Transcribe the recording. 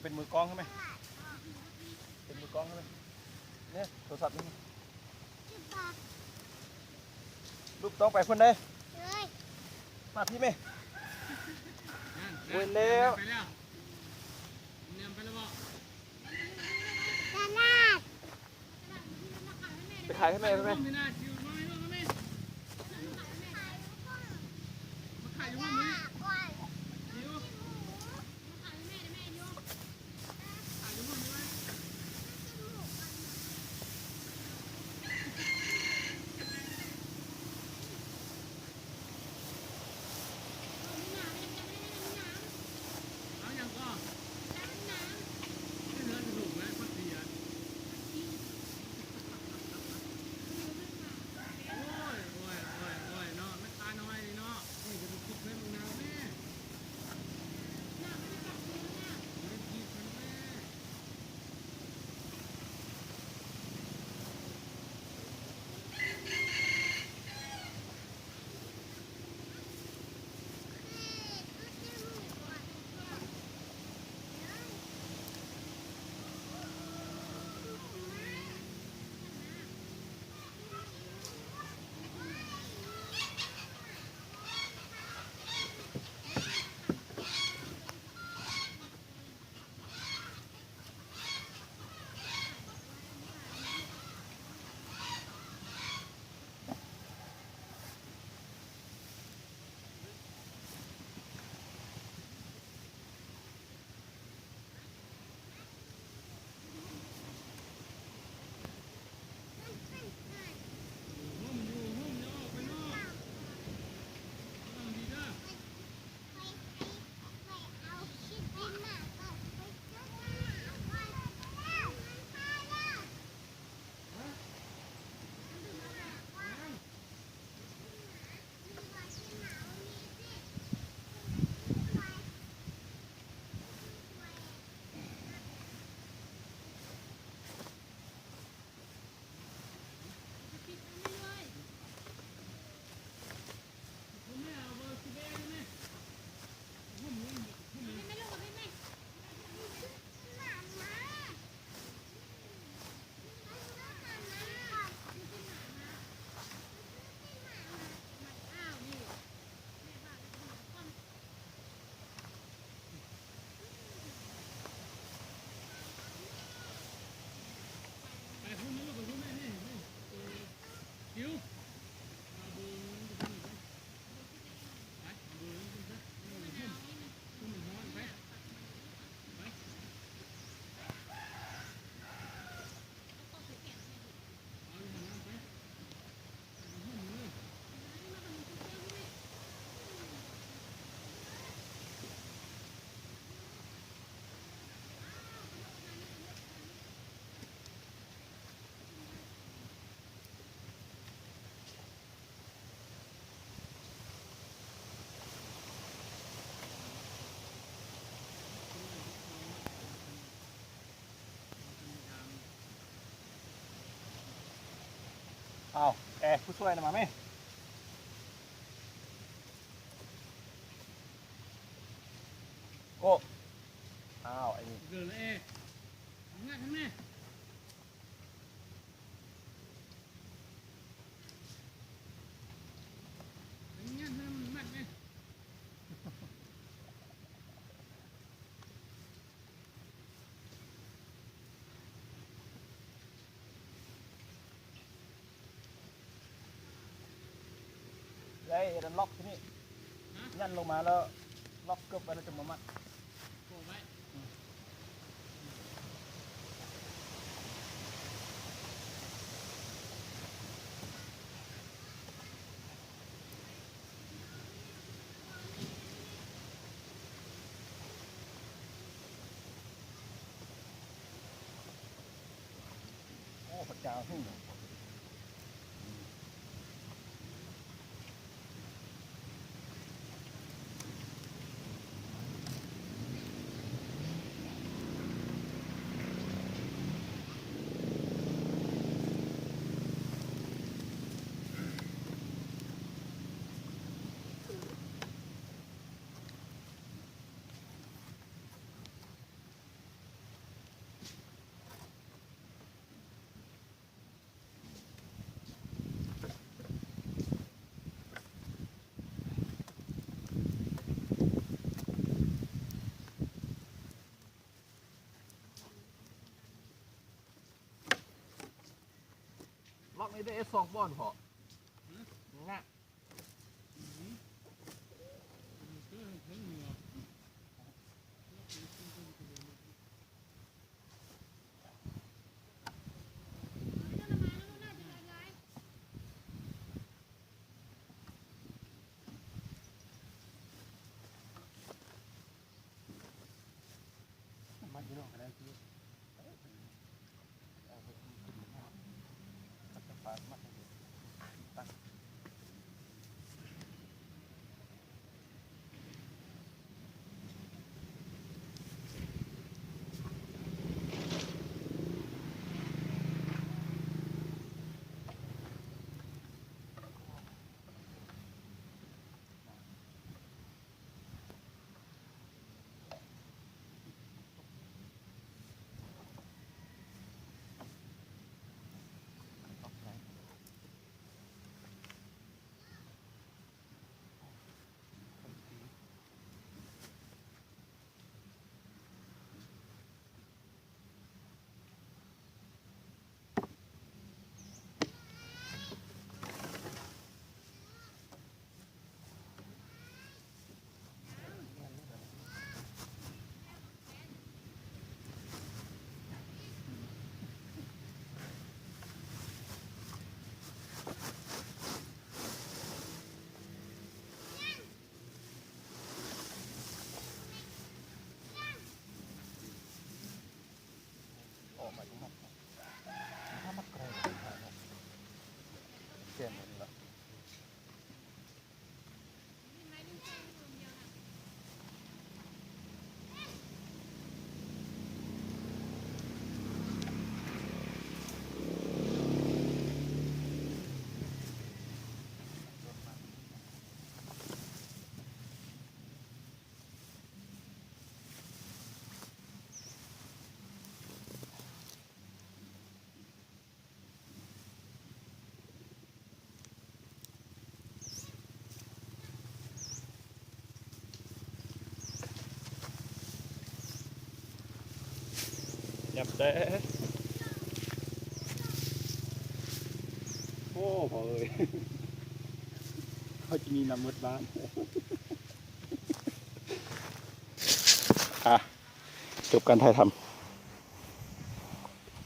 ປັນມືກອງໃຫ້ແມ່ ເປັນມືກອງໃຫ້ແມ່ ນີ້ໂທລະສັບນີ້ ລູກຕ້ອງໄປພຸ້ນເດ້ ມາພີ້ແມ່ ໂອ້ຍແລ້ວ ໄປແລ້ວ ແນມໄປແລ້ວບໍ່? ຕະຫຼາດ ໄປຂາຍໃຫ້ແມ່ໄປ ມາຂາຍຢູ່ຫັ້ນ ມາຂາຍຢູ່ຫັ້ນ ມາຂາຍໃຫ້ແມ່ເດີແມ່ ຢູ່ ຂາຍຢູ່ຫັ້ນ ເອົາຫຍັງກໍ? ເຮືອນສູງແລ້ວ ມັນເສຍ ໂອ້ຍ ໂອ້ຍ ໂອ້ຍ ໂອ້ຍ ເນາະ ມັນຄານ້ອຍນີ້ເນາະ ນີ້ກໍໄປຄິດເພິ່ນນຳແມ່ ໄປຄິດເພິ່ນແມ່. ອ້າວ ແອ ຜູ້ຊ່ວຍນະມາແມ. ໂອ້ ອ້າວ ໄອ້ນີ້ ເກີດແລ້ວແອ ງັດໃຫ້ແມ່ ງັດໃຫ້ມັນມັດແມ່. ໄດ້ເຮັດອັນລັອກທີ່ນີ້ ຫະ ຢັນລົງມາແລ້ວລັອກເກີບໄວ້ ແລ້ວຈຶ່ງມາມັດ ໂປະໄວ້ ອືມ. ໂອ້ ພະເຈົ້າ ຫຶ ອືມ. ໄດ້ສອງບ່ອນພໍ້ນະ. ຫຍັບແດ່ ໂອ້ ພໍ່ເອີຍ ເຂົາຈະມີນຳໝົດບ້ານ. ອ່ະ ຈົບການຖ່າຍທຳ.